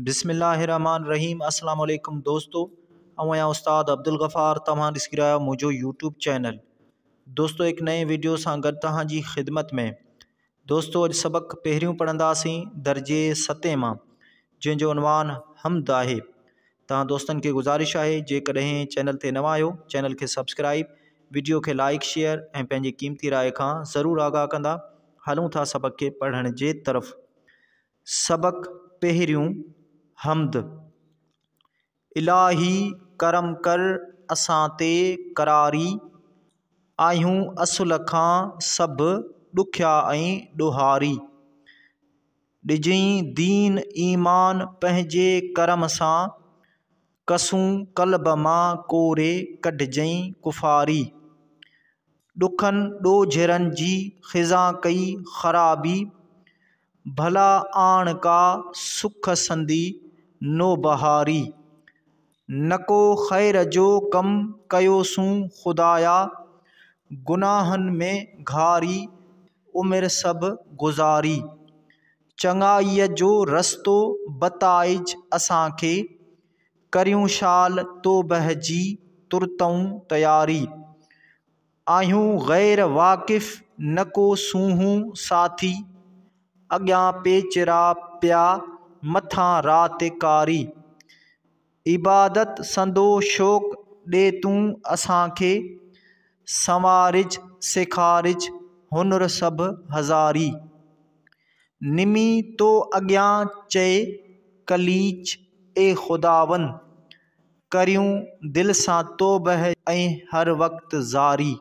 بسم الله الرحمٰن الرحيم السلام عليڪم دوستو آئون آهيان استاد عبدالغفار توهان ڏسي رهيا آهيو منهنجو يوٽيوب چينل دوستو هڪ نئين ويڊيو سان گڏ توهان جي خدمت ۾ دوستو اڄ سبق پهريون پڙهنداسين درجي ستين مان جنهن جو عنوان حمد آهي توهان دوستن کي گذارش آهي جيڪڏهن چينل تي نوان آهيو چينل کي سبسڪرائب ويڊيو کي لائڪ شيئر ۽ پنهنجي قيمتي راء کان ضرور آگاهه ڪندا هلون ٿا سبق کي پڙهڻ جي طرف سبق پهريون، حمد، الاهي ڪرم ڪر اسان تي قراري، آهيون اصل کان سڀ ڏکيا ۽ ڏوهاري. ڏجئين دين ايمان پنهنجي ڪرم سان، ڪسون قلب مان ڪوري ڪڍجئين ڪفاري. ڏکن ڏوجهرن جي خزان ڪئي خرابي، ڀلا آڻ ڪا سک سندي نوبهاري. نڪو خير جو ڪم ڪيوسون خدايا، گناهن ۾ گهاري عمر سڀ گذاري. چڱائيء جو رستو بتائج اسان کي، ڪريون شال توبه جي ترتئون تياري. آهيون غير واقف نه ڪو سونهون ساٿي، اڳيان پيچرا پيا مٿان رات ڪاري. عبادت سندو شوق ڏي تون اسان کي، سنوارج سيکارج هنر سڀ هزاري. نمي تو اڳيان چئي قليچ اي خداوند! ڪريون دل سان توبه ۽ هر وقت زاري.